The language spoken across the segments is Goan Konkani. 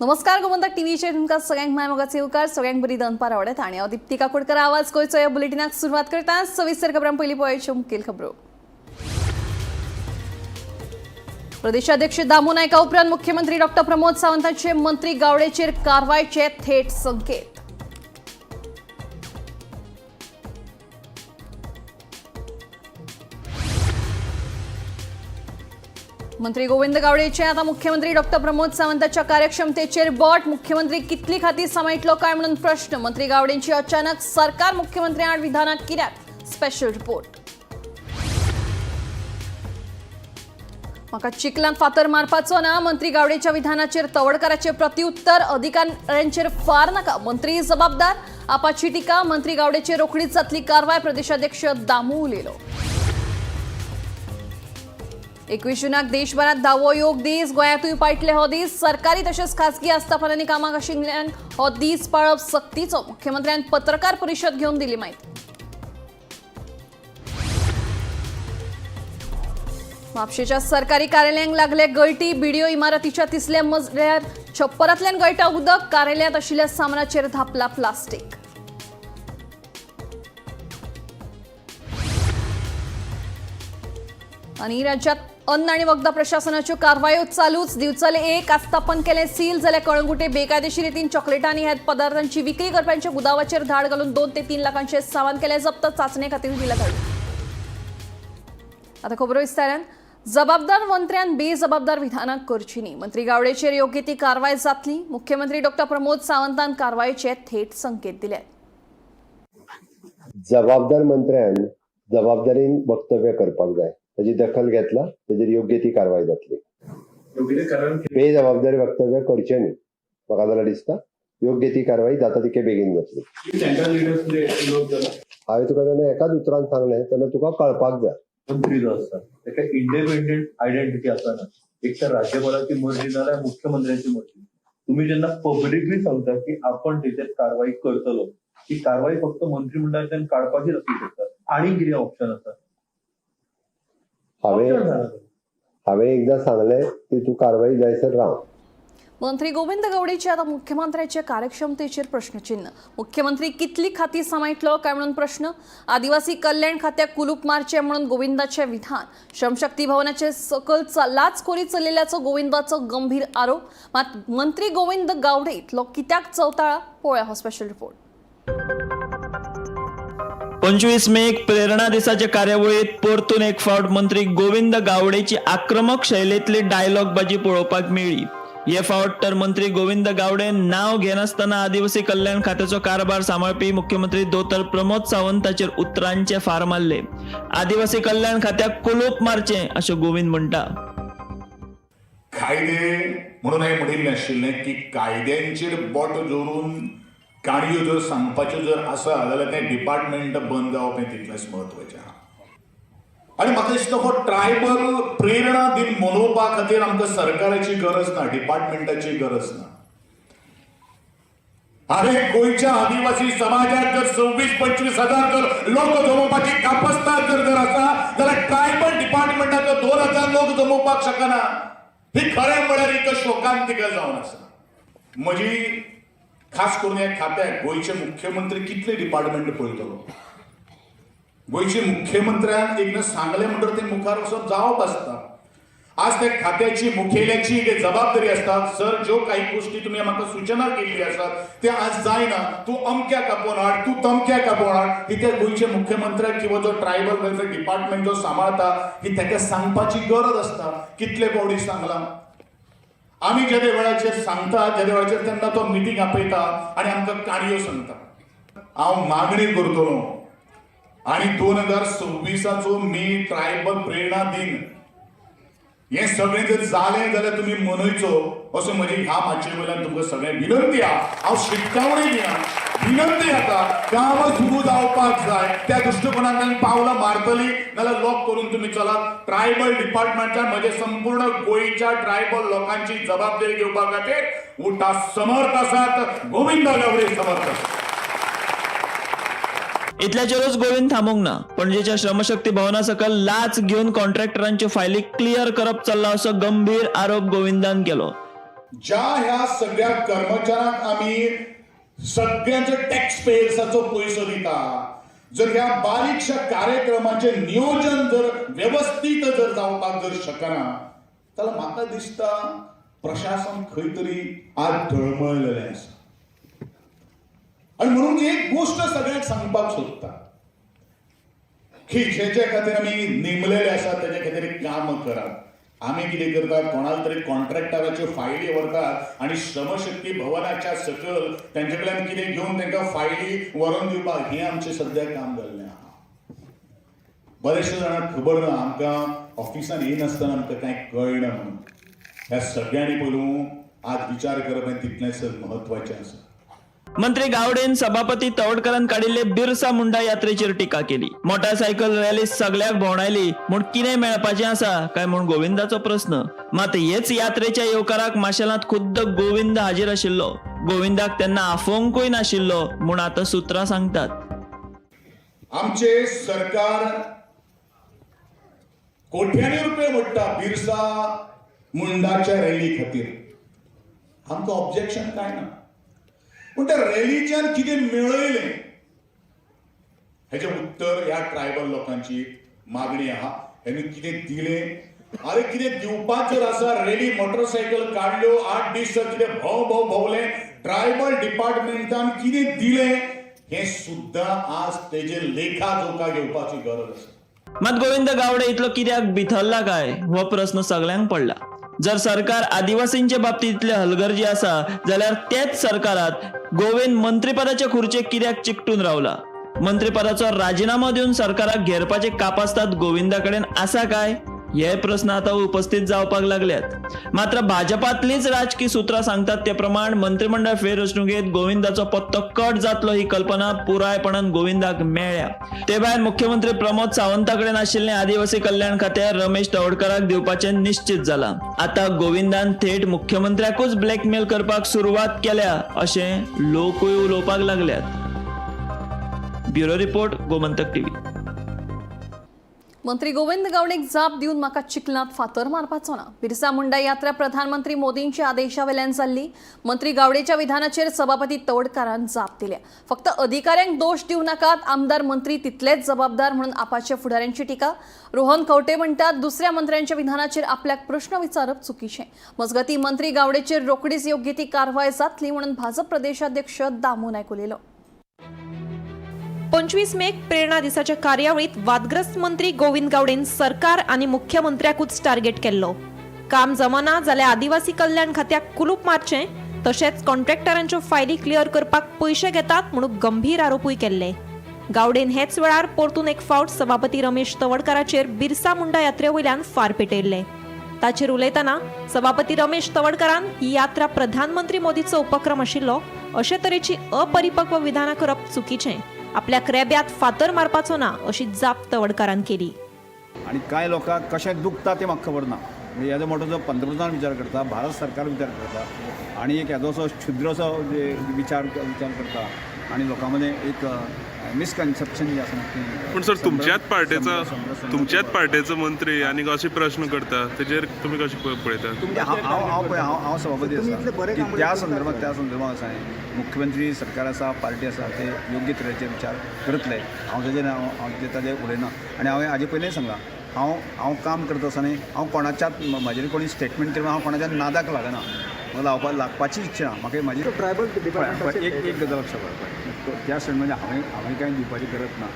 नमस्कार, गोमंतक टीव्हीचेर तुमकां सगळ्यांक माय मोगाचे येवकार. सगळ्यांक बरी दनपार आवडत आनी हांव दिप्ती काकोडकर. आवाज गोंयचो ह्या बुलेटिनाक सुरवात करता. सविस्तर खबरां. पयलीं पळोवच्यो मुखेल खबरो. प्रदेशाध्यक्ष दामू नायका उपरांत मुख्यमंत्री डॉक्टर प्रमोद सावंतांचे मंत्री गावडेचेर कारवायचे थेट संकेत. मंत्री गोविंद गावडेचे आता मुख्यमंत्री डॉक्टर प्रमोद सावंताच्या कार्यक्षमतेचेर बोट. मुख्यमंत्री कितली खाती सांबाळटलो काय म्हणून प्रश्न. मंत्री गावडेंची अचानक सरकार मुख्यमंत्री आड विधानां कित्याक? Special report. म्हाका चिखलांत फातर मारपाचो ना, मंत्री गावडेच्या विधानाचेर तवडकाराचे प्रत्युत्तर. अधिकाऱ्यांचेर फार नाका, मंत्री जबाबदार, आपाची टिका. मंत्री गावडेचेर रोखडीच जातली कारवाय, प्रदेशाध्यक्ष दामू उलयलो. 21 जुनाक देशभरात धावो योग दीस. गोंयांतूय पाळटले हो दीस. सरकारी तशेंच खासगी आस्थापनांनी कामाक आशिल्ल्यान हो दीस पाळप सक्तीचो. मुख्यमंत्र्यान पत्रकार परिशद घेवन दिली म्हायती. म्हापशेच्या सरकारी कार्यालयांक लागले गळटी. बीडीओ इमारतीच्या तिसऱ्या मजल्यार छप्परांतल्यान गळटा उदक. कार्यालयांत आशिल्ल्या सामानाचेर धापला प्लास्टीक. आणि राज्यात अन्न आणि वखदां प्रशासनाच्यो कारवायो चालूच. दिवचले एक आस्थापन केलें सील, जाल्यार कळंगुटे बेकायदेशीर रितीन चॉकलेटां आनी हेर पदार्थांची विक्री करप्यांच्या गुदावाचेर धाड घालून 2 ते 3 लाखांचे सामान केलें जप्त. चाचणे खातीर दिला धाडून. आता खबरो विस्तारान. जबाबदार मंत्र्यान बेजबाबदार विधानां करची न्ही. मंत्री गावडेचेर योग्य ती कारवाय जातली. मुख्यमंत्री डॉक्टर प्रमोद सावंतान कारवायेचे थेट संकेत दिले. जबाबदार मंत्र्यान जबाबदारीन वक्तव्य करपाक जाय. ताजी दखल घेतला, तेजेर योग्य ती कारवाय जातली. कारण बेजबाबदारी वक्तव्य करचें न्ही. म्हाका जाल्यार दिसता योग्य ती कारवाय जाता तितके बेगीन जातली. सेंट्रल लिडर्स इन्वॉल्व जाला. हांवें तुका तेन्ना एकाच उतरान सांगलें तेन्ना तुका कळपाक जाय. मंत्री जो आसता ताका इंडिपेंडंट आयडेंटिटी आसना. एक तर राज्यपालाची मर्जी नाल्यार मुख्यमंत्र्याची मर्जी. तुम्ही जेन्ना पब्लिकली सांगता की आपण तेचेर कारवाई करतलो, ती कारवाई फक्त मंत्रिमंडळाच्यान काडपाचीच आसूं शकता. आनी कितें ऑप्शन आसा? हांवें Option जाणा. हांवें एकदां सांगलें की तूं कारवाई जायसर राव. मंत्री गोविंद गावडेचे आता मुख्यमंत्र्याच्या कार्यक्षमतेचेर प्रश्नचिन्ह. मुख्यमंत्री कितली खाती सांबाळटलो काय म्हणून प्रश्न. आदिवासी कल्याण खात्याक कुलूप मारचें म्हणून गोविंदाचे विधान. श्रमशक्ती भवनाचे सकल लाचखोरी चलिल्ल्याचो गोविंदाचो गंभीर आरोप. मात मंत्री गोविंद गावडे इतलो कित्याक चवताळा? पळोवया हो स्पेशल रिपोर्ट. 25 मेक प्रेरणा दिसाच्या कार्यावळीत परतून एक फावट मंत्री गोविंद गावडेची आक्रमक शैलीतली डायलॉग बाजी पळोवपाक मेळ्ळी. हे फावट तर मंत्री गोविंद गावडे नाव घेनासतना आदिवासी कल्याण खात्याचो कारभार सांबाळपी मुख्यमंत्री दोतोर प्रमोद सावंताचेर उतरांचे फार मारले. आदिवासी कल्याण खात्याक कुलूप मारचें अशें गोविंद म्हणटा. कायदे म्हणून हांवें म्हणिल्लें आशिल्लें की कायद्यांचेर बोट दवरून काणयो जर सांगपाच्यो जर आसा जाल्यार तें डिपार्टमेंट बंद जावप हें तितलेंच म्हत्वाचें आहा. आनी म्हाका दिसता हो ट्रायबल प्रेरणा दिन मनोवपा खातीर आमकां सरकाराची गरज ना, डिपार्टमेंटाची गरज ना. अरे, गोंयच्या आदिवासी समाजात जर 26-25 हजार जर लोक जमोवपाची कापस्ताद जर जर आसा जाल्यार ट्रायबल डिपार्टमेंटाचो 2000 लोक जमोवपाक शकना, ही खरें म्हळ्यार एक शोकांतिका जावन आसा. म्हजी खास करून ह्या खात्याक गोंयचे मुख्यमंत्री कितले डिपार्टमेंट पळयतलो? गोंयचे मुख्यमंत्र्यान एकदां सांगलें म्हणटकर तें मुखार वचप जावप आसता. आज त्या खात्याची मुखेल्याची एक जबाबदारी आसता. सर, ज्यो काही गोष्टी तुमी म्हाका सुचना केल्ली आसात ते आज जायना, तूं अमक्याक आपोवन हाड, तूं तमक्याक आपोवन हाड, ही त्या गोंयच्या मुख्यमंत्र्याक किंवा जो ट्रायबल वेलफेअर डिपार्टमेंट जो सांबाळता ही ताका सांगपाची गरज आसता. कितले फावटी सांगलां आमी. जेदे वेळाचेर सांगता जेदे वेळाचेर तेन्ना तो मिटींग आपयता आनी आमकां काणयो सांगता. हांव मागणी करतलो आनी 2026चो मे ट्रायबल प्रेरणा दिन हें सगळें जर जालें जाल्यार तुमी मनयचो असो म्हजी ह्या माचये वयल्यान तुमकां सगळें विनंती आहा. हांव शिटकावणी दिना, विनंती. आतां काम सुरू जावपाक जाय. त्या दृश्टिकोनांतल्यान पावलां मारतली नाल्यार लॉक करून तुमी चलात. ट्रायबल डिपार्टमेंटान म्हजे संपूर्ण गोंयच्या ट्रायबल लोकांची जबाबदारी घेवपा खातीर उठा समर्थ आसात. गोविंद गावडे समर्थ आसात. इतल्याचेरूच गोविंद थांबूंक ना. पणजेच्या श्रमशक्ती भवना सकल लाच घेवन कॉन्ट्रॅक्टरांच्यो फायली क्लियर करप चल्ला असो गंभीर आरोप गोविंदान केलो. ज्या ह्या सगळ्या कर्मचाऱ्यांक आमी सगळ्यांचे टॅक्स पेयर्साचो पयसो दिता, जर ह्या बारीकशा कार्यक्रमाचें नियोजन जर वेवस्थीत जर जावपाक जर शकना जाल्यार म्हाका दिसता प्रशासन खंय तरी आज डळमळलेलें आसा. आनी म्हणून एक गोश्ट सगळ्यांक सांगपाक सोदता की जेच्या खातीर आमी नेमलेले आसा तेच्या खातीर काम करात. आमी कितें करतात, कोणाक तरी कॉन्ट्रॅक्टराच्यो फायली व्हरतात आनी श्रमशक्ती भवनाच्या सकयल तेंचे कडल्यान कितें घेवन तांकां फायली व्हरोन दिवपाक, हें आमचें सद्या काम जाल्लें आहा. बरेचशे जाणांक खबर ना, आमकां ऑफिसान येयनासतना आमकां कांय कळना म्हणून. ह्या सगळ्यांनी पयलू आज विचार करप हें तितलेंच म्हत्वाचें आसा. मंत्री गावडेन सभापती तवडकरान काडिल्ले बिरसा मुंडा यात्रेचेर टिका केली. मोटारसायकल रॅली सगळ्याक भोंवडायली म्हूण कितें मेळपाचें आसा काय म्हूण गोविंदाचो प्रस्न. मात हेच यात्रेच्या येवकाराक माशेलांत खुद्द गोविंद हाजीर आशिल्लो. गोविंदाक तेन्ना आफोवंकूय नाशिल्लो म्हूण आतां सुत्रां सांगतात. आमचे सरकार कोट्यांनी रुपये मोडटा बिरसा मुंडाच्या रॅली खातीर, आमकां ऑब्जेक्शन कांय ना, पूण त्या रॅलीच्यान कितें मेळयलें हेजें उत्तर ह्या ट्रायबल लोकांची मागणी आहा. हेणी कितें दिलें? अरे कितें दिवपाक जर आसा, रॅली मोटरसायकल काडल्यो, 8 दीस कितें भोव भोव भोवलें, ट्रायबल डिपार्टमेंटान कितें दिलें हें सुद्दां आज तेजेर लेखा जोखा घेवपाची गरज आसा. मात गोविंद गावडे इतलो कित्याक बिथरला काय हो प्रस्न सगळ्यांक पडला. जर सरकार आदिवासींचे बाबतींत इतले हलगर्जी आसा जाल्यार तेच सरकारात गोविंद मंत्रीपदाचे खुर्चेक कित्याक चिकटून रावला? मंत्रीपदाचो राजिनामो दिवन सरकाराक घेरपाचे कापास्ताद गोविंदा कडेन आसा काय हे प्रस्न आता उपस्थित जावपाक लागल्यात. मात्र भाजपातलीच राजकी सूत्रां सांगतात ते प्रमाण मंत्रिमंडळ फेररचणुकेत गोविंदाचो पत्तो कट जातलो ही कल्पना पुरायपणान गोविंदाक मेळ्ळ्या. ते भायर मुख्यमंत्री प्रमोद सावंता कडेन आशिल्लें आदिवासी कल्याण खातें रमेश तवडकराक दिवपाचें निश्चित जालां. आता गोविंदान थेट मुख्यमंत्र्याकूच ब्लॅकमेल करपाक सुरवात केल्या अशें लोकूय उलोवपाक लागल्यात. Bureau report, Gomantak TV. मंत्री गोविंद गावडेक जाप दिवन म्हाका चिखलांत फातर मारपाचो ना. बिरसा मुंडा यात्रा प्रधानमंत्री मोदींच्या आदेशावेल्यान जाल्ली. मंत्री गावडेच्या विधानाचेर सभापती तवडकारान जाप दिल्या. फक्त अधिकाऱ्यांक दोश दिवं नाकात, आमदार मंत्री तितलेच जबाबदार म्हणून आपाच्या फुडाऱ्यांची टिका. रोहन खंवटे म्हणटात दुसऱ्या मंत्र्यांच्या विधानाचेर आपल्याक प्रश्न विचारप चुकीचें. मजगतीं मंत्री गावडेचेर रोखडीच योग्य ती कारवाय जातली म्हणून भाजप प्रदेशाध्यक्ष दामू नायक उलयलो. 25 मेक प्रेरणा दिसाच्या कार्यावळीत वादग्रस्त मंत्री गोविंद गावडेन सरकार आनी मुख्यमंत्र्याकूच टार्गेट केल्लो. काम जमना जाल्यार आदिवासी कल्याण खात्याक कुलूप मारचें, तशेंच कॉन्ट्रॅक्टरांच्यो फायली क्लियर करपाक पयशे घेतात म्हणून गंभीर आरोपूय केल्ले. गावडेन हेच वेळार परतून एक फावट सभापती रमेश तवडकाराचेर बिरसा मुंडा यात्रे वयल्यान फार पेटयल्ले. ताचेर उलयतना सभापती रमेश तवडकारान ही यात्रा प्रधानमंत्री मोदीचो उपक्रम आशिल्लो, अशे तरेची अपरिपक्व विधानां करप चुकीचें, आपल्याक रेब्यात फातर मारपाचो ना अशी जाप तवडकारान केली. आनी कांय लोकांक कशें दुखता तें म्हाका खबर ना. म्हणजे येदो मोठो जो पंतप्रधान विचार करता, भारत सरकार विचार करता आनी एक येदोसो क्षुद्रसो विचार विचार करता आनी लोकां मदें एक मिसकन्सेप्शन जें आसा तें. पूण सर, तुमच्याच पार्टेचो मंत्री आनी अशे प्रश्न करता तेजेर तुमी कशें पळयता? हांव हांव पळय हांव हांव सभापती आसा की त्या संदर्भात आसा मुख्यमंत्री सरकार आसा, पार्टी आसा, ते योग्य तरेचे विचार करतले. हांव ताजेर हांव ताजेर उलयना आनी हांवें हाजे पयलींय सांगलां, हांव हांव काम करता आसतना हांव कोणाच्याच म्हाजेर कोणी स्टेटमेंट केलें हांव कोणाच्या नादाक लागना, म्हाका लागपाची इच्छा ना. म्हाका म्हाजी ट्रायबल डिपार्टमेंट एक गजाल लक्षात दवरपाची, त्या स्टेटमेंट हांवें कांय दिवपाची गरज ना,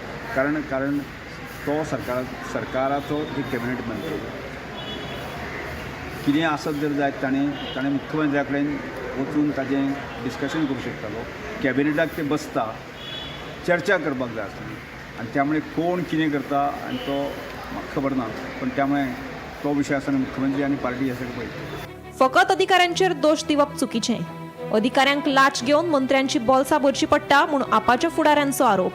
कारण तो सरकाराचो एक कॅबिनेट मंत्री. कितें आसत जर जायत ताणें मुख्यमंत्र्या कडेन वचून ताजें डिस्कशन करूं शकतालो. कॅबिनेटाक ते बसता, चर्चा करपाक जाय आसली आनी त्यामुळे कोण कितें करता आनी तो म्हाका खबर ना, पण त्यामुळे तो विशय आसतना मुख्यमंत्री आनी पार्टी हे सगळें पळयता. फकत अधिकाऱ्यांचेर दोश दिवप चुकीचें. अधिकाऱ्यांक लाच घेवन मंत्र्यांची बोल्सां भरची पडटा म्हूण आपाच्या फुडाऱ्यांचो आरोप.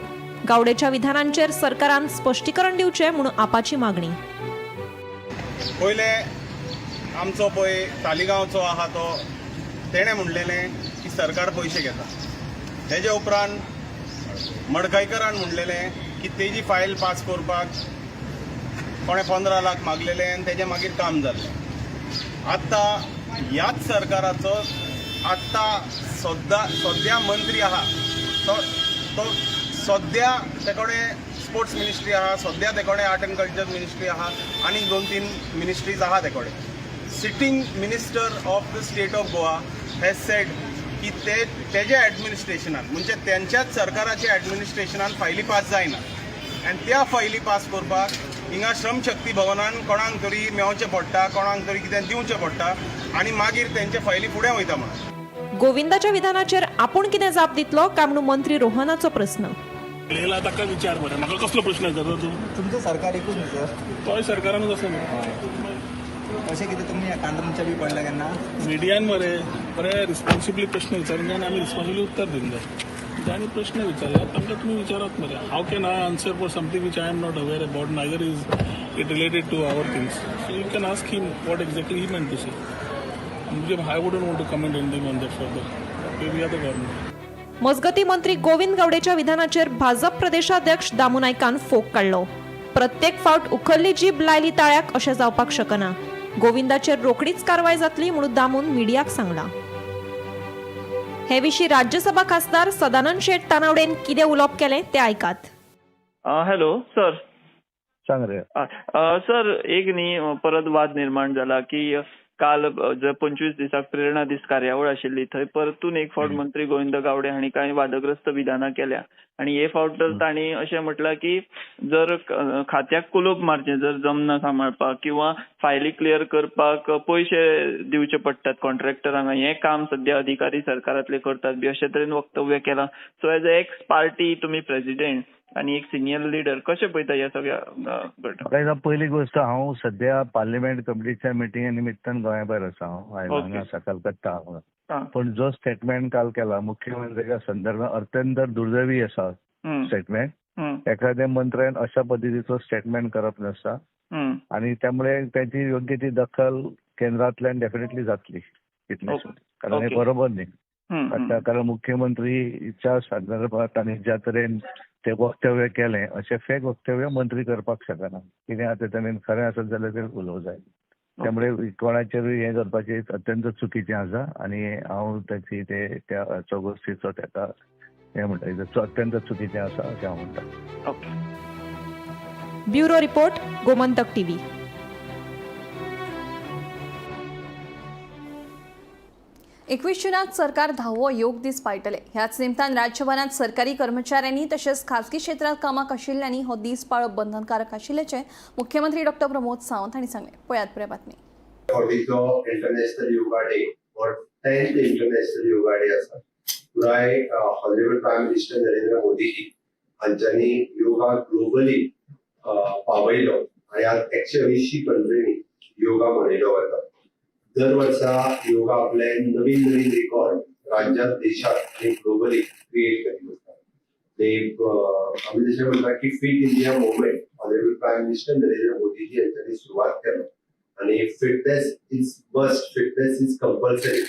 गावडेच्या विधानांचेर सरकारान स्पश्टीकरण दिवचें म्हूण आपाची मागणी. पयले आमचो पळय तालिगांवचो आहा तो तेणें म्हणलेलें की सरकार पयशे घेता. तेजे उपरांत मडगांयकरान म्हणलेलें की तेजी फायल पास करपाक कोणें 15 लाख मागलेले आनी तेजें मागीर काम जाल्लें. आतां ह्याच सरकाराचो आत्तां सद्या मंत्री आहा तो तो सद्या तेकोडे स्पोर्ट्स मिनिस्ट्री आहा, सद्या तेकोडे आर्ट एंड कल्चर मिनिस्ट्री आहा आनी 2-3 मिनिस्ट्रीज आहा तेकोडे. Sitting minister of the state of Goa has said की ते तेज्या एडमिनिस्ट्रेशनान म्हणजे तेंच्याच सरकाराच्या एडमिनिस्ट्रेशनान फायली पास जायना आनी त्या फायली पास करपाक हिंगा श्रमशक्ती भवनान कोणाक तरी मेवचें पडटा, कोणाक तरी कितें दिवचें पडटा आनी मागीर तेंचे फायली फुडें वयता म्हणून. गोविंदाच्या विधानाचेर आपूण कितें जाप दितलो काय म्हणून मंत्री रोहनाचो प्रस्न. येयला ताका विचार मरे, म्हाका कसलो प्रश्न विचारता तूं? तुमचं सरकार एकूच न्ही सर? तोय सरकारानूच आसा न्हू. अशें कितें तुमी कांदमच्या बी पडला केन्ना? मिडियान मरे बरे रिस्पॉन्सिबली प्रश्न विचारून जाय आनी आमी रिस्पॉन्सिबली उत्तर दिवंक जाय. जांणी प्रश्न विचारला तांकां तुमी विचारात मरे. How can I answer for something which I am not aware about, neither is it related to our things? So you can ask him what exactly he meant to say. म्हणजे I wouldn't want to comment anything on that further. We are the government. मजगती मंत्री गोविंद गावडेच्या विधानाचेर भाजप प्रदेशाध्यक्ष दामू नायकान फोग काडलो. प्रत्येक फावट उखल्ली जीब लायली ताळ्याक अशें जावपाक शकना. गोविंदाचेर रोखडीच कारवाय जातली म्हणून दामून मिडियाक सांगलां. हे विशीं राज्यसभा खासदार सदानंद शेट तानावडेन कितें उलोवप केलें तें आयकात. Hello sir. सांग रे. सर, एक न्ही परत वाद निर्माण जाला की काल जे 25 दिसाक प्रेरणा दीस कार्यावळ आशिल्ली थंय परतून एक फावट मंत्री गोविंद गावडे हांणी कांय वादग्रस्त विधानां केल्या आनी हे फावट तर तांणी अशें म्हटलां की जर खात्याक कुलूप मारचें जर जमना सांबाळपाक किंवा फायली क्लियर करपाक पयशे दिवचे पडटात कॉन्ट्रॅक्टरांक, हें काम सद्या अधिकारी सरकारांतले करतात बी अशे तरेन वक्तव्य केलां. So as a ex party तुमी प्रेजिडेंट आनी एक सिनियर लिडर कशें पळयता ह्या सगळ्या म्हाका पयली गोश्ट, हांव सद्या पार्लिमेंट कमिटीच्या मिटिंगे निमित्तान गोंया भायर आसा. हांव आयला हांगा आसा कलकत्ता. पूण जो स्टेटमेंट काल केला मुख्यमंत्र्याच्या संदर्भात अत्यंत दुर्दैवी आसा स्टेटमेंट. एखाद्या मंत्र्यान अशा पद्दतीचो स्टेटमेंट करप नासता आनी त्यामुळे त्याची योग्य ती दखल केंद्रांतल्यान डेफिनेटली जातली इतलें, कारण हे बरोबर न्ही. कारण मुख्यमंत्रीच्या संदर्भात आनी ज्या तरेन ते वक्तव्य केलें अशें फेक वक्तव्य मंत्री करपाक शकना. कितें आतां ताणें खरें आसत जाल्यार ते उलोवंक जाय. त्यामुळे कोणाचेरूय हें करपाचें अत्यंत चुकीचें आसा आनी हांव ताची ते त्या गोश्टीचो ताका हें म्हणटा, अत्यंत चुकीचें आसा अशें हांव म्हणटा. Bureau report, Gomantak TV. 21 जुनाक सरकार 10वो योग दीस पाळटले. ह्याच निमतान राज्यभरात सरकारी कर्मचाऱ्यांनी तशेंच खासगी क्षेत्रात कामाक आशिल्ल्यांनी हो दीस पाळप बंधनकारक आशिल्ल्याचें मुख्यमंत्री डॉक्टर प्रमोद सावंत हांणी सांगलें. पळयात पुराय बातमी. 40चो इंटरनॅशनल योगा डे हो 10th international yoga day आसा. पुराय honourable prime minister Narendra Modiji हांच्यांनी योगा ग्लोबली पावयलो आनी आज 180 कंट्रींनी योगा मनयलो वता. दर वर्सा योगा आपले नवीन नवीन रिकॉर्ड राज्यात, देशात आनी ग्लोबली क्रिएट करीत वता. ते आमी जशें म्हणटा की fit India movement honourable prime minister Narendra Modiji हांच्यांनी सुरवात केलो आनी fitness is must, fitness is compulsory,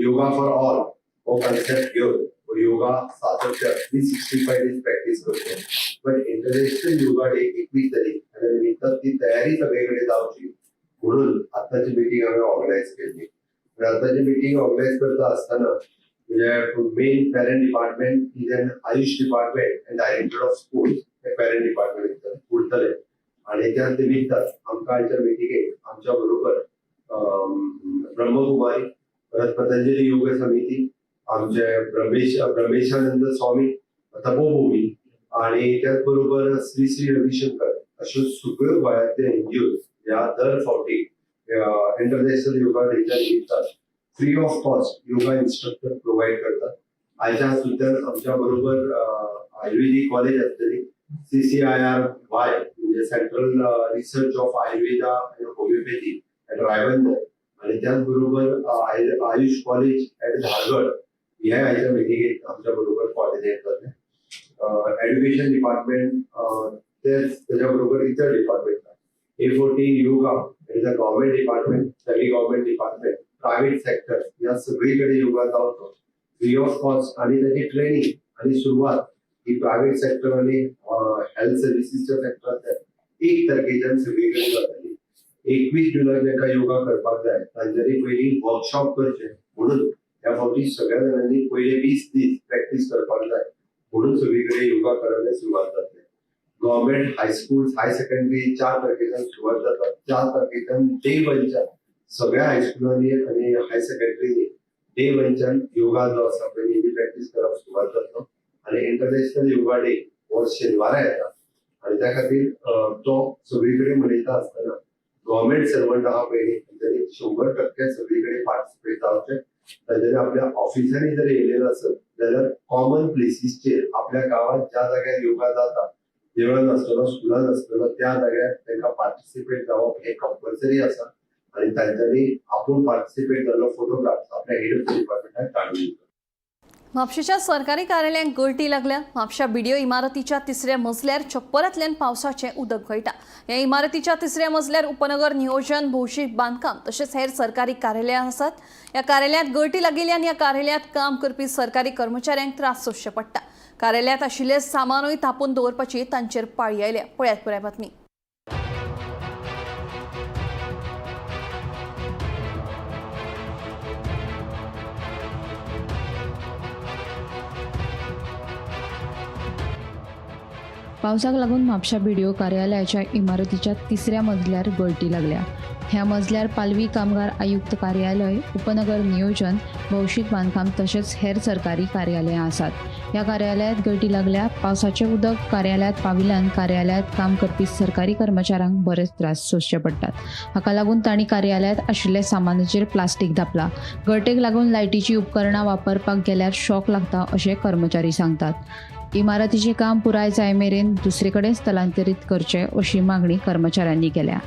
yoga for all हो कॉन्सेप्ट घेवन हो योगा सातत्य 365 days practice करतो. पण इंटरनॅशनल योगा डे 21 तारीख त्या निमित्तान ती तयारी सगळीकडे जावची म्हणून आताची मिटींग हांवें ऑर्गनायज केल्ली. आनी आताची मिटींग ऑर्गनायज करता आसतना म्हणजे main parent department is an AYUSH department and director of sports hey parent department उरतले. आनी त्या निमित्तान आमकां आयच्या मिटिंगेक आमच्या बरोबर ब्रह्मकुमारी, परत पतंजली योग समिती, आमचे ब्रह्मेशानंद स्वामी तपोभूमी आणि त्याच बरोबर श्री श्री रविशंकर अश्यो सगळ्यो गोंयांतले एनजीओ ह्या दर फावटी इंटरनॅशनल योगा डेच्या निमित्तान free of cost yoga instructor provide करतात. आयच्या सुद्दां आमच्या बरोबर आयुर्वेदीक कॉलेज आसतली, CCIRY म्हणजे central research of Ayurveda and homeopathy at Ribandar आणि त्याच बरोबर आयुष कॉलेज ॲट धारगळ हे आयच्या मिटिंगेक आमच्या बरोबर कॉर्डिनेट जातले. एड्युकेशन डिपार्टमेंट, तेच त्याच्या बरोबर इतर department, A40 yoga is a government department, semi government department, private sector या सगळीकडे योगा जावचो फ्री ऑफ कॉस्ट आणि त्याची ट्रेनिंग आणि सुरवात ही प्रायव्हेट सेक्टर आणि हेल्थ सर्व्हिसेसच्या सेक्टरांतल्यान 1 तारखेच्यान सगळीकडे जातली. 21 जुलयाक जांकां योगा करपाक जाय तांच्यांनी पयलीं वर्कशॉप करचें म्हणून ह्या फावटी सगळ्या जाणांनी पयले 20 दीस प्रॅक्टीस करपाक जाय म्हणून सगळी कडेन योगा करायला सुरवात जातली. Government high school high secondary 4 तारखेच्यान सुरवात जाता. 4 तारखेच्यान डे वनच्यान सगळ्या हायस्कुलांनी आनी हाय सेकंडरीनी डे वनच्यान योगा जो आसा पयलीं प्रॅक्टीस करप सुरवात जातलो. आनी इंटरनॅशनल योगा डे हो शेनवारा येता आनी त्या खातीर तो सगळी कडेन मनयता आसतना गव्हर्मेंट सर्वंट आहा पळय तांच्यांनी 100% सगळी कडेन पार्टिसिपेट जावचें. तांच्यांनी आपल्या ऑफिसांनी जर येयलेलो आसत जाल्यार कॉमन प्लेसीसचेर आपल्या गांवांत ज्या जाग्यार योगा जाता, देवळान आसतलो, स्कुलान आसतलो, त्या जाग्यार तांकां पार्टिसिपेट जावप हें कंपल्सरी आसा. आनी तांच्यांनी आपूण पार्टिसिपेट जाल्लो फोटोग्राफ आपल्या हेड ऑफ डिपार्टमेंटाक काडून दिवचो. म्हापशेच्या सरकारी कार्यालयांक गळटी लागल्या. म्हापशा बीडीओ इमारतीच्या तिसऱ्या मजल्यार छप्परांतल्यान पावसाचें उदक गळटा. ह्या इमारतीच्या तिसऱ्या मजल्यार उपनगर नियोजन, भौशीक बांदकाम तशेंच हेर सरकारी कार्यालयां आसात. ह्या कार्यालयांत गळटी लागिल्ल्यान ह्या कार्यालयांत काम करपी सरकारी कर्मचाऱ्यांक त्रास सोंसचे पडटा. कार्यालयांत आशिल्लें सामानूय थापून दवरपाची तांचेर पाळी आयल्या. पळयात पुराय बातमी. पावसाक लागून म्हापशा बीडीओ कार्यालयाच्या इमारतीच्या तिसऱ्या मजल्यार गळटी लागल्या. ह्या मजल्यार पालवी कामगार आयुक्त कार्यालय, उपनगर नियोजन, भौशीक बांदकाम तशेंच हेर सरकारी कार्यालयां आसात. ह्या कार्यालयांत गळटी लागल्या. पावसाचें उदक कार्यालयांत पाविल्ल्यान कार्यालयांत काम करपी सरकारी कर्मचाऱ्यांक बरेच त्रास सोंसचे पडटात. हाका लागून तांणी कार्यालयांत आशिल्ल्या सामानाचेर प्लास्टीक धापला. गळटेक लागून लायटीचीं उपकरणां वापरपाक गेल्यार शॉक लागता अशें कर्मचारी सांगतात. इमारतीचें काम पुराय जाय मेरेन दुसरे कडेन स्थलांतरीत करचें अशी मागणी कर्मचाऱ्यांनी केल्या.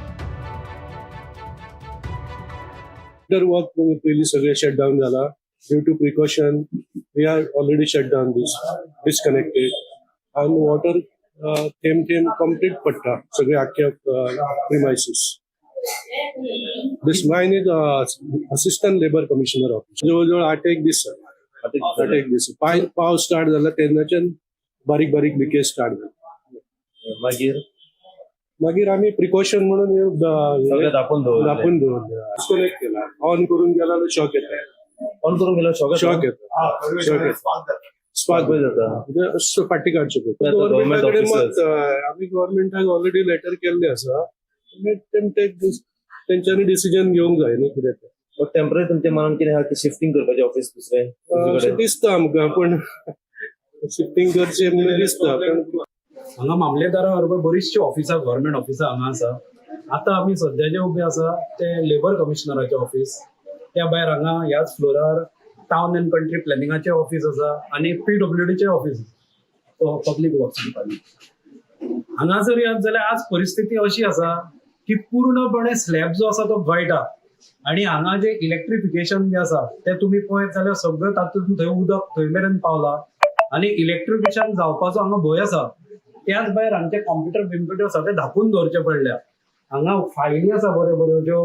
वर्क पयलीं सगळें शटडावन जाला. Due to precaution we are already shut down this disconnected आनी वॉटर थेंब थेंब कंप्लीट पडटा सगळे आख्या premises. This mine is assistant labour commissioner office. जवळ जवळ 8-1 दीस जाले. 8-1 दीस पावस स्टार्ट जाला तेन्नाच्यान बारीक बारीक लिकेज स्टार्ट जाली. मागीर मागीर आमी प्रिकॉशन म्हणून सगळें धापून दवरलें. धापून दवरलें. डिस्कनेक्ट केला. ऑन करून गेला जाल्यार शॉक येता. ऑन करून गेल्यार शॉक येता? शॉक येता. शॉक येता. स्पार्क जाता. म्हणजे फाटी काडचें पडटा. गव्हर्मेंट गव्हर्मेंटा कडेन मत आमी गव्हर्मेंटाक ऑलरेडी लेटर केल्लें आसा. तेंच्यांनी डिसिजन घेवंक जाय न्ही कितें तें. टेम्पररी तुमच्या मनान कितें आहा की शिफ्टींग करपाचें ऑफिस दुसरें? अशें दिसता आमकां, पण शिफ्टींग करचें म्हणून दिसता. पण हांगा मामलेदारा बरोबर बरीचशीं ऑफिसां, गव्हर्मेंट ऑफिसां हांगा आसा. आतां आमी सद्या जे उबे आसा ते लेबर कमिशनराचें ऑफिस. त्या भायर हांगा ह्याच फ्लोरार टावन अँड कंट्री प्लॅनिंगाचें ऑफिस आसा आनी PWDचें ऑफिस आसा, पब्लीक वर्क्स डिपार्टमेंट. हांगा जर येत जाल्यार आज परिस्थिती अशी आसा की पूर्णपणे स्लॅब जो आसा तो गळटा आनी हांगा जे इलेक्ट्रिफिकेशन जे आसा तें तुमी पळयत जाल्यार सगळें तातूंत थंय उदक थंय मेरेन पावला आनी इलेक्ट्रिफिकेशन जावपाचो हांगा भंय आसा. त्याच भायर हांगचे कॉम्प्युटर बिम्प्युटर सगळे धापून दवरचे पडल्या. हांगा फायली आसा बऱ्यो बऱ्यो ज्यो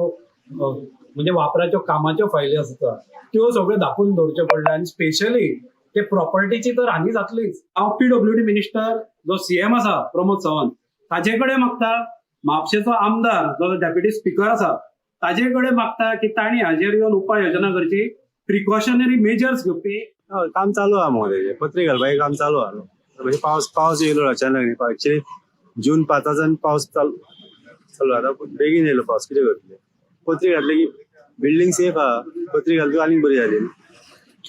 म्हणजे वापराच्यो कामाच्यो फायली आसता त्यो सगळ्यो धापून दवरच्यो पडल्या. आनी स्पेशली ते प्रॉपर्टीची तर हानी जातलीच. हांव PWD minister जो CM आसा प्रमोद सावंत ताजे कडेन मागता, म्हापशेचो आमदार जो डेप्युटी स्पिकर आसा ताजे कडेन मागता की तांणी हाजेर येवन उपाय योजना करची, प्रिकॉशनरी मेजर्स घेवपी. काम चालू आहा मगो तेजें, पत्री घालपाचें काम चालू आहा. म्हणजे पावस येयलो अचानक. एक्चुअली जून 5 पावस चालू आतां बेगीन येयलो पावस. कितें करतले? पत्री घातली की बिल्डींग सेफ आहा. पत्री घातली आनीक बरी जाली.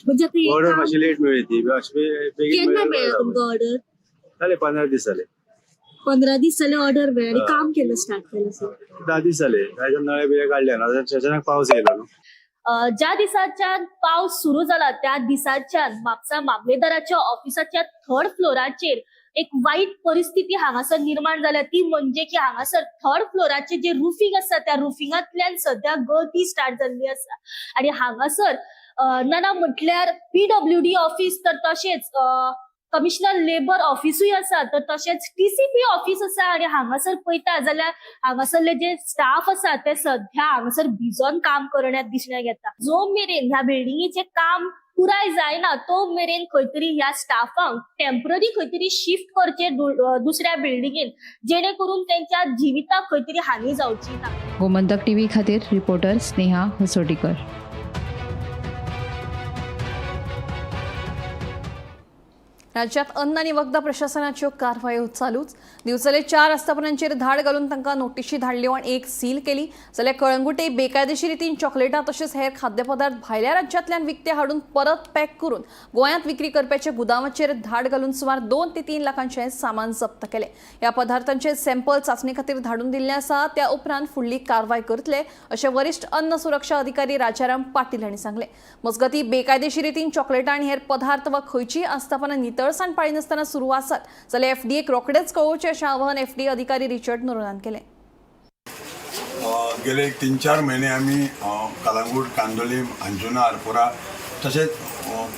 म्हणजे ऑर्डर मातशी लेट मेळ्ळी ती. बेगीन केन्ना मेळ्ळा तुमकां ऑर्डर? जाले 15 दीस जाले. 15 दीस जाले ऑर्डर मेळ्ळी. आनी काम केन्ना स्टार्ट केलें सर? 10 दीस जाले. नळे बिळे काडले ना, अचानक पावस येयलो न्हू. ज्या दिसाच्यान पावस सुरू जाला त्या दिसाच्यान म्हापसा मामलेदाराच्या ऑफिसाच्या थर्ड फ्लोराचेर एक वाईट परिस्थिती हांगासर निर्माण जाल्या. ती म्हणजे की हांगासर थर्ड फ्लोराचे जे रुफिंग आसा त्या रुफिंगांतल्यान सद्या गळती स्टार्ट जाल्ली आसा. आनी हांगासर ना म्हटल्यार PWD office तर तशेंच कमिशनर लेबर ऑफिसूय आसा तर तशेंच TCP office आसा. आनी हांगासर पळयता जाल्यार हांगासरले जे स्टाफ आसा ते सध्या हांगासर भिजोन काम करण्यात दिसण्याक येता. जो मेरेन ह्या बिल्डिंगेचें काम पुराय जायना तो मेरेन खंय तरी ह्या स्टाफांक टेम्पररी खंय तरी शिफ्ट करचे दुसऱ्या बिल्डिंगेन, जेणे करून त्यांच्या जिविताक खंय तरी हानी जावची ना. गोमंतक टीव्ही खातीर रिपोर्टर स्नेहा हसोटीकर. राज्यात अन्न आनी वखदां प्रशासनाच्यो कारवायो चालूच. दिवचले 4 आस्थापनांचेर धाड घालून तांकां नोटिशी धाडल्यो आनी एक सील केली. जाल्यार कळंगुटे बेकायदेशीर रितीन चॉकलेटां तशेंच हेर खाद्यपदार्थ भायल्या राज्यांतल्यान विकते हाडून परत पॅक करून गोंयांत विक्री करप्याच्या गुदांवाचेर धाड घालून सुमार 2 ते 3 लाखांचें सामान जप्त केलें. ह्या पदार्थांचे सॅम्पल चांचणे खातीर धाडून दिल्ले आसा. त्या उपरांत फुडली कारवाय करतले अशें वरिश्ठ अन्न सुरक्षा अधिकारी राजाराम पाटील हांणी सांगलें. मजगतीं बेकायदेशीर रितीन चॉकलेटां आनी हेर पदार्थ वा खंयचीय आस्थापनां नितळसाण पाळिनासतना सुरू आसात जाल्यार एफडीएक रोखडेच कळोवचें अशें आवाहन एफडीए अधिकारी रिचर्ड नोरोनान केलें. गेले 3-4 महिने आमी कलांगूट, कांदोलीम, अंजुना, आरपोरा तशेंच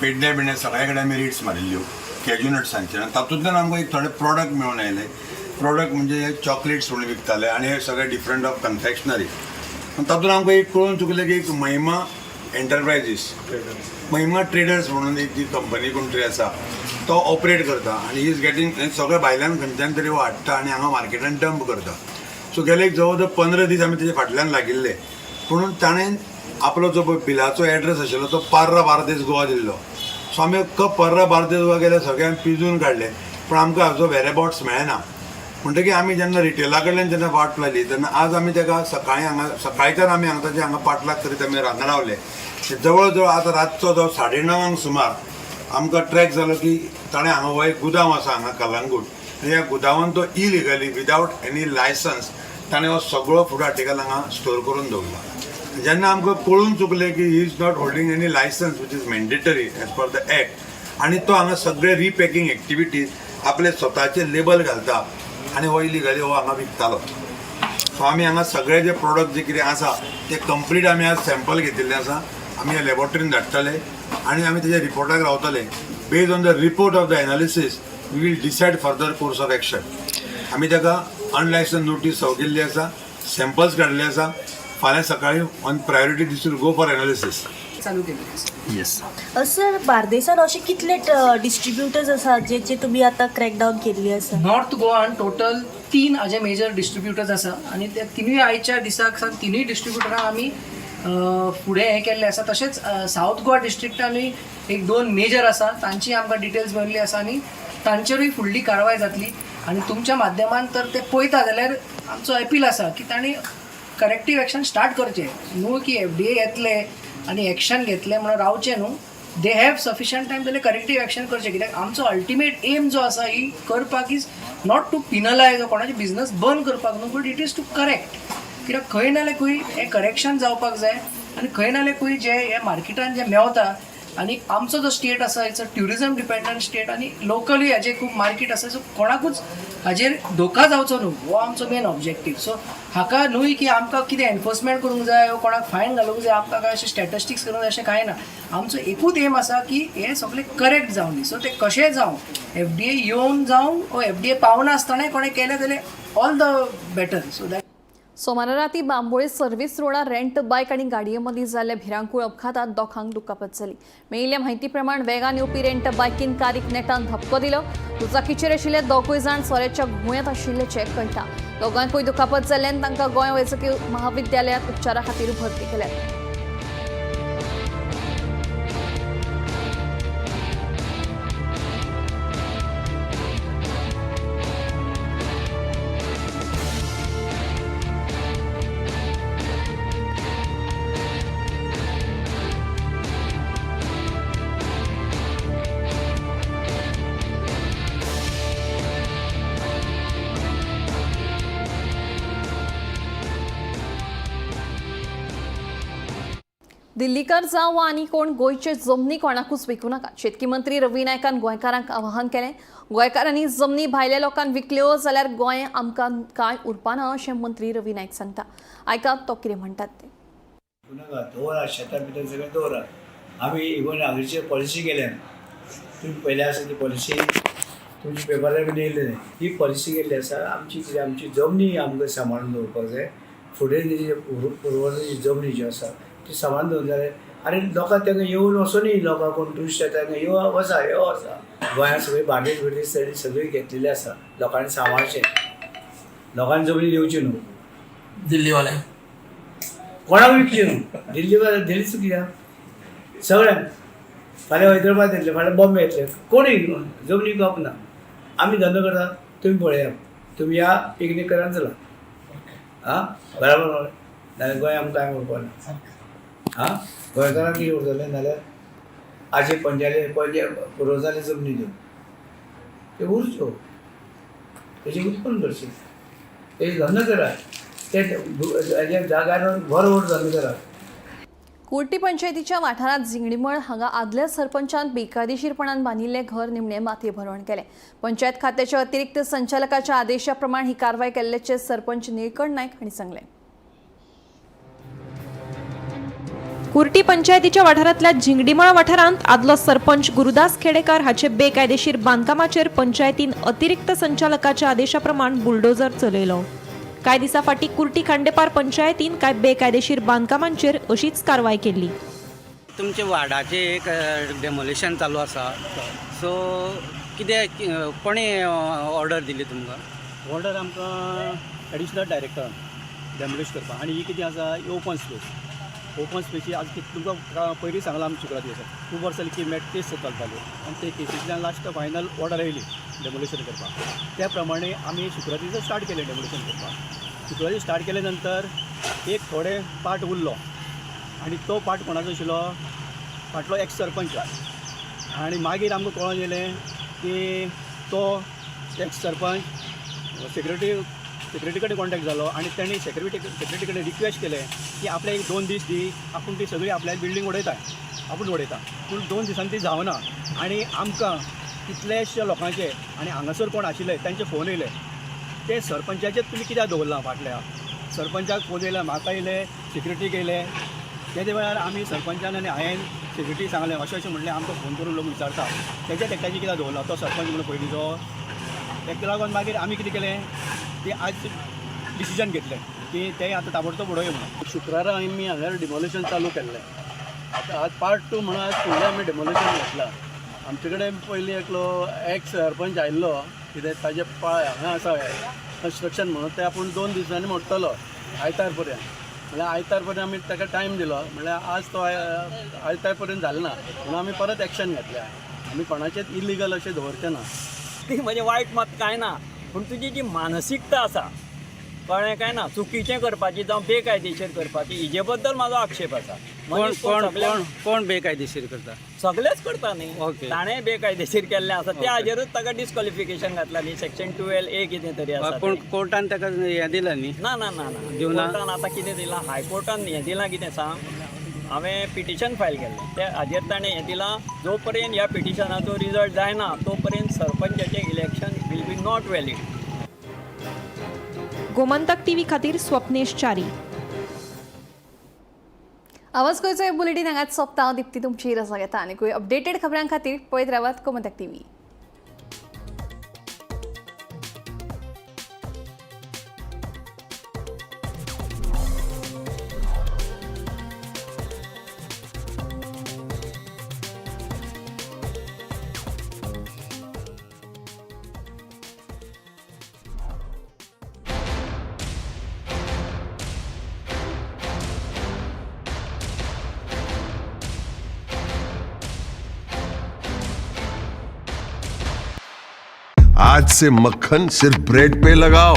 पेडण्या बिडण्या सगळ्या कडेन आमी रेट्स मारिल्ल्यो कॅज्यू नट्सांचेर आनी तातूंतल्यान आमकां एक थोडे प्रोडक्ट मेळून आयले. प्रोडक्ट म्हणजे चॉकलेट्स म्हणून विकताले आनी हे सगळे डिफरंट ऑफ कन्फेक्शनरी. तातूंत आमकां एक कळून चुकलें की एक महिमा एंटरप्रायजीस, महिमा ट्रेडर्स म्हणून एक जी कंपनी कोण तरी आसा तो ऑपरेट करता आनी he is getting सगळें भायल्यान खंयच्यान तरी हो हाडटा आनी हांगा मार्केटान डंप करता. सो गेले एक जवळ जवळ 15 दीस आमी तेजे फाटल्यान लागिल्ले. पूण ताणें आपलो जो पळय बिलाचो एड्रेस आशिल्लो तो पार्रा बार्देस गोवा दिल्लो. सो आमी अख्खो पर्रा बार्देस गोवा गेले सगळ्यांक पिजून काडले पूण आमकां हाजो वेरेबाउट्स मेळना. म्हणटकीर आमी जेन्ना रिटेला कडल्यान जेन्ना वाट लायली तेन्ना आज आमी ताका सकाळीं हांगा सकाळच्यान आमी हांगा ताचे हांगा पाटलाग करीत आमी रांदणार रावले. जवळ जवळ आतां रातचो जावं 9:30 सुमार आमकां ट्रॅक जालो की ताणें हांगा हो एक गुदांव आसा हांगा कलांगूट आनी ह्या गुदांवान तो इलिगली विदावट एनी लायसन्स ताणें हो सगळो फूड आर्टिकल हांगा स्टोर करून दवरला. जेन्ना आमकां कळून चुकलें की he is not holding any licence which is mandatory as per the act आनी तो हांगा सगळे रिपॅकिंग एक्टिविटीज आपले स्वताचे लेबल घालता आनी हो इलिगली हो हांगा विकतालो. सो आमी हांगा सगळे जे प्रोडक्ट जे कितें आसा ते कंप्लीट आमी आज सॅम्पल घेतिल्ले आसा. आमी ह्या लॅबोरेटरीन धाडटले आनी आमी तेज्या रिपोर्टाक रावतले. Based on the report of the analysis we will decide further course of action. आमी ताका अनलायसन्स नोटीस सर्व केल्ली आसा, सॅम्पल्स काडलेले आसा. फाल्यां सकाळीं on priority this will go for analysis. चालू केली. येस सर, बार्देसान अशे कितले डिस्ट्रिब्युटर्स आसात जेचे तुमी आतां क्रॅकडावन केल्ली आसा? नॉर्थ गोवान टोटल 3 हाजे मेजर डिस्ट्रिब्युटर्स आसा आनी ते तिनूय आयच्या दिसाक सावन तिनूय डिस्ट्रिब्युटरांक आमी फुडें हें केल्लें आसा. तशेंच सावथ गोवा डिस्ट्रिक्टानूय 1-2 मेजर आसा तांची आमकां डिटेल्स मेळिल्ली आसा आनी तांचेरूय फुडली कारवाय जातली. आनी तुमच्या माध्यमान तर ते पळयता जाल्यार आमचो अपील आसा की तांणी करेक्टीव एक्शन स्टार्ट करचें न्हू की एफडीए येतले आनी एक्शन घेतलें म्हणून रावचें न्हू. They have sufficient time जाल्यार करेक्टीव एक्शन करचें, कित्याक आमचो अल्टिमेट एम जो आसा ही करपाक is not to पिनलायज कोणाचे बिजनस बंद करपाक न्हू, but it is to correct. कित्याक खंय ना जाल्यार खंय हें करेक्शन जावपाक जाय आनी खंय ना जाल्यार खंय जें हें मार्केटान जें मेवता आनी आमचो जो स्टेट आसा it's a tourism dependent state आनी लोकली हाजें खूब मार्केट आसा. सो कोणाकूच हाजेर धोका जावचो न्हू हो आमचो मेन ऑब्जेक्टीव. सो हाका न्हूय की आमकां कितें एनफोर्समेंट करूंक जाय वो कोणाक फायन घालूंक जाय, आमकां काय अशें स्टॅटिस्टिक्स करूंक जाय अशें कांय ना. आमचो एकूच एम आसा की हें सगळें करेक्ट जावं दी. सो तें कशेंय जावं, एफडीए येवन जावं वो एफडीए पावनासतनाय कोणें केलें जाल्यार all the better. So that सोमारा राती बांबोळे सर्व्हिस रोडार रेंट बायक आनी गाडये मदीं जाल्ल्या भिरांकूळ अपघातात दोगांक दुखापत जाली. मेळिल्ल्या म्हायती प्रमाण वेगान येवपी रेंट बायकीन कारीक नेटान धपको दिलो. दुचाकीचेर आशिल्ले दोगूय जाण सोऱ्याच्या घुंवळेंत आशिल्ल्याचें कळटा. दोगांकूय दुखापत जाल्ल्यान तांकां गोंय वैजकी महाविद्यालयांत उपचारा खातीर भरती केल्यात. दिल्लीकर जावं वा आनी कोण गोंयचे जमनी कोणाकूच विकूं नाका. शेतकी मंत्री रवी नायकान गोंयकारांक आवाहन केलें. गोंयकारांनी जमनी भायल्या लोकांक विकल्यो जाल्यार गोंय आमकां कांय उरपाना अशें मंत्री रवी नायक सांगता. आयकात तो कितें म्हणटात ते. नाका दवरा शेतां भितर सगळें दवरा. आमी इवन हांगाची पॉलिसी केल्या, तुमी पयले आसा ती पॉलिसी तुमच्या पेपरार बीन येयल्ली ही पॉलिसी केल्ली आसा आमची. कितें आमची जमनी आमकां सांबाळून दवरपाक जाय. फुडें जी पुर्वजाची जमनी जी आसा ती सांबाळून दवरली जाल्यार आनी लोकांक तांकां येवन वचोनी, लोकांक कोण टुरिस्ट येता तांकां येवन वचा, यो वचा. गोंयांत सगळी बार्देस बिर्देस सायडीन सगळी घेतलेली आसा लोकांनी, सांबाळचें, लोकांनी जमनी दिवची न्हू. दिल्लीवाले कोणाक विकची न्हू. दिल्ली दिल्लीच कित्याक सगळ्यांक, फाल्यां हैदराबाद येतले, फाल्यां बॉम्बे येतले, कोणूय जमनी विकप ना. आमी धंदो करता, तुमी पळया, तुमी या पिकनीक करा चला. आं, बराबर मरे? नाल्यार गोंय आमकां कांय उरपा ना. आं, गोंयकारांक कितें उरतलें? नाल्यार आजी पंजाले पंजे पुर्वजाले जमनी दिवन त्यो उरच्यो, तेजें उत्पन्न करचें, तेजें धंदो करा, ते जाग्यार बरो धंदो करा. कुर्टी पंचायतीच्या वाठारांत झिंगडीमळ हांगा आदल्या सरपंचान बेकायदेशीरपणान बांदिल्लें घर निमणे मातये भरवण केलें. पंचायत खात्याच्या अतिरिक्त संचालकाच्या आदेशा प्रमाण ही कारवाय केल्ल्याचें सरपंच निळकंठ नायक हांणी सांगलें. कुर्टी पंचायतीच्या वाठारांतल्या झिंगडीमळ वाठारांत आदलो सरपंच गुरुदास खेडेकार हाचे बेकायदेशीर बांदकामाचेर पंचायतीन अतिरिक्त संचालकाच्या आदेशा प्रमाण बुलडोजर चलयलो. कांय दिसां फाटीं कुर्टी खांडेपार पंचायतीन कांय बेकायदेशीर बांदकामांचेर अशीच कारवाय केल्ली. तुमच्या वार्डाचें एक डेमोलिशन चालू आसा, सो कितें कोणें ऑर्डर दिली तुमकां? ऑर्डर आमकां एडिशनल डायरेक्टरान डेमोलिश करपाक. आनी ही कितें आसा, ही ओपन स्पेस, ओपन स्पेसी आज कितें तुमकां पयलीं सांगलां आमी, शुक्रार दिसा खूब वर्सां जाली की मॅट केस चलताल्यो आनी ते केसींतल्यान लास्ट फायनल ऑर्डर येयली डेमोलिशन करपाक. त्या प्रमाणे आमी शुक्रार दिसा स्टार्ट केलें डेमोलिशन करपाक. शुक्रार दीस स्टार्ट केले नंतर एक थोडे पार्ट उरलो आनी तो पार्ट कोणाचो आशिल्लो, फाटलो एक्स सरपंच. आनी मागीर आमकां कळोन येयलें की तो एक्स सरपंच सेक्रेटरी कडेन कॉन्टेक्ट जालो आनी तांणी सेक्रेटरी कडेन रिक्वेस्ट केलें की आपल्याक एक 2 दीस दी, आपूण ती सगळी आपल्या बिल्डींग उडयता, आपूण उडयता. पूण 2 दिसांनी ती जावना आनी आमकां कितलेशे लोकांचे आनी हांगासर कोण आशिल्ले तांचे फोन येयले, ते सरपंचाचेच तुमी कित्याक दवरलां फाटल्या? सरपंचाक फोन येयले, म्हाका येयले, सेक्रेटरीक येयले. तेजे वेळार आमी सरपंचान आनी हांवें सेक्रेटरी सांगलें अशें अशें म्हणलें, आमकां फोन करून लोक विचारता तेज्याच एकट्याचें कित्याक दवरलां, तो सरपंच म्हणून पयलींचो. ताका लागून मागीर आमी कितें केलें की आज डिसिजन घेतलें की तें आतां ताबडतोब उडोवया म्हणून. शुक्रारा आमी हांगा डिमोलिशन चालू केल्लें. आतां आज पार्ट 2 म्हणून आज फुडलें आमी डिमोलिशन घेतलां. आमचे कडेन पयलीं एकलो एक्स सरपंच आयिल्लो, कितें ताजे पांय हांगा आसा कन्स्ट्रक्शन म्हणून, तें आपूण 2 दिसांनी मोडटलो आयतार पर्यंत. म्हणल्यार आयतार पर्यंत आमी ताका टायम दिलो, म्हणल्यार आज तो आयतार पर्यंत जालें ना म्हणून आमी परत एक्शन घेतलें. आमी कोणाचेच इलिगल अशें दवरचें ना. ती म्हणजे वायट मत कांय ना, पूण तुजी जी मानसिकता आसा कळ्ळें काय ना, चुकीचें करपाची जावं बेकायदेशीर करपाची, हिजे बद्दल म्हाजो आक्षेप आसा. कोण कोण कोण कोण बेकायदेशीर करता? सगळेच करता न्ही, ताणें बेकायदेशीर केल्लें आसा त्या हाजेरूच ताका डिस्क्वॉलिफिकेशन घातला न्ही, सेक्शन 12A कितें तरी आसा. पूण कोर्टान ताका हें दिलां न्ही? ना ना ना ना, कोर्टान आतां कितें दिलां, हायकोर्टान हें दिलां कितें सांग, हांवें पिटिशन फायल केल्लें त्या हाजेर ताणें हें दिलां, जो पर्यंत ह्या पिटिशनाचो रिजल्ट जायना तो पर्यंत सरपंचाचें election will be not valid. Gomantak TV खातीर स्वप्नेश च्यारी. आवाज गोंयचो बुलेटीन हांगाच सोंपता. हांव दीप्ती तुमची रजा घेता आनी अपडेटेड खबरां खातीर पळयत रावात गोमंतक टीव्ही. आज से मक्खन सिर्फ ब्रेड पे लगाओ।